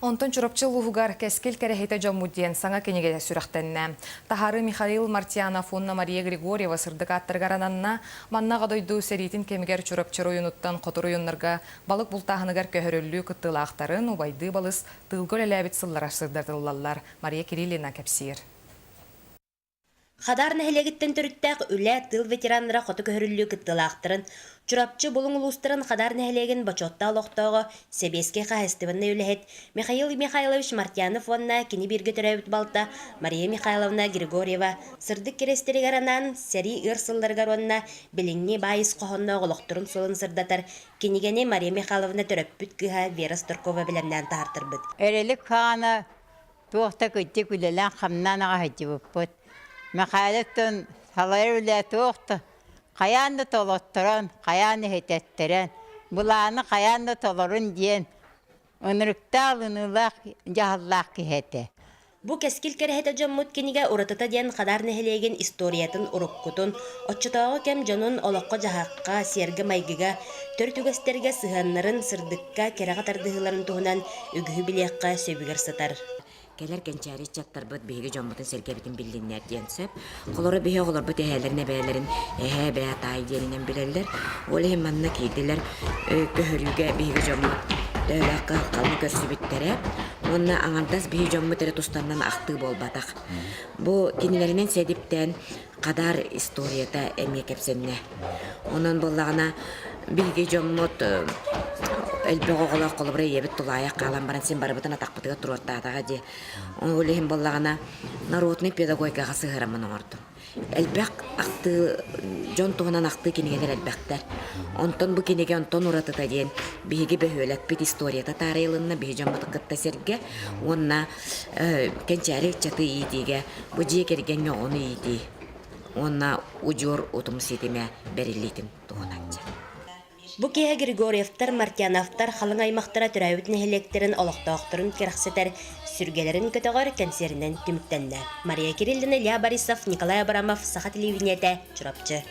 Онтон Чурапчы улууһугар «Кэскил кэрэһитэ дьоммут» диэн саҥа кинигэ сүрэхтэннэ. Таһаарыы Михаил Мартьянов уонна Мария Григорьева сырдык ааттарыгар ананна. Манна Аҕа дойду сэриитин кэмигэр Чурапчы оройуонуттан хоту оройуоннарга балык бултааһыныгар көһөрүллүү кыттыылаахтарын убайдыы балыс тыылга үлэлээбит сыллара сырдатыллаллар. Мария Кириллина кэпсиир. Хадаар нэһилиэгиттэн төрүттээх үлэ, тыыл ветераннара хоту көһөрүллүү кыттыылаахтарын, Чурапчы, Булуҥ улуустарын Хадаар нэһилиэгин бочуоттаах олохтооҕо, сэбиэскэй хаһаайыстыбаннай үлэһит Михаил Михайлович Мартьянов уонна кини бииргэ төрөөбүт балта Мария Михайловна Григорьева сырдык кириэстэригэр анаан сэрии ыар сылларыгар уонна билиҥҥи баай ис хоһоонноох олохторун суолун сырдатар кинигэни Мария Михайловна төрөппүт кыыһа Вера Старкова бэлэмнээн таһаартарбыт. Эрэлик хаана Туох да кырдьык үлэлээн-хамнаан аҕа сылдьыбыппыт. Мэхээлэ салайар үлэ туох да хайаан да толотторон, хайаан да иһитэттэрэн, былааны хайаан да толорун диэн ынырыктаах ылыныылаах дьаһаллаах киһи этэ. Бу кэскил кэрэһитэ дьоммут кинигэ уратыта диэн Хадаар нэһилиэгин историятын уруккутун, оччотооҕу кэм дьонун олоххо-дьаһахха, сиэргэ-майгыга, төрүт үгэстэргэ сыһыаннарын сырдыкка, кэрэҕэ тардыһыыларын туһунан үгүһү билиэххэ сөбүгэр сытар. Кэлэр кэнчээри ыччаттарбыт биһиги дьоммутун-сэргэбитин биллиннэр диэн сөп. Холоро биһи оҕолорбут эһээлэрин эбээлэрин эһээ эбээ таай диэнинэн билэллэр. Ол иһин манна киирдилэр көһөрүүгэ биһиги дьоммут төһөлөөх кыһалҕаны көрсүбүттэрэ уонна аҥардас биһи дьоммут эрэ тустаннан ахтыы буолбатах. Бу кинилэринэн сэдиптээн Хадаар историята эмиэ кэпсэннэ. Онон буоллаҕына биһиги дьоммут элбэх оҕолоох холобура ийэбит тулаайах хаалан баран син барыбытын атахпытыгар туруортаатаҕа дии. Ол иһин буоллаҕына народный педагогикаҕа сыһыараммын оҥордум. Элбэх ахтыы дьон туһунан ахтыы кинигэлэр элбэхтэр. Онтон бу кинигэ онтон уратыта диэн биһиги бөһүөлэкпит историята таарыйылынна биһи дьоммутун кытта сэргэ уонна кэнчээри ыччаты иитиигэ бу дьиэ кэргэҥҥэ оҕону иитии уонна удьуор утум ситимэ бэриллиитин туһунан дьэ. Бу киэһэ Григорьевтар, Мартьяновтар халыҥ аймахтара төрөөбүт нэһилиэктэрин олохтоохторун кэрэхсэтэр, сүргэлэрин көтөҕөр кэнсиэринэн түмүктэннэ. Мария Кириллина, Илья Борисов, Николай Абрамов, Саха телевидениетэ, Чурапчы.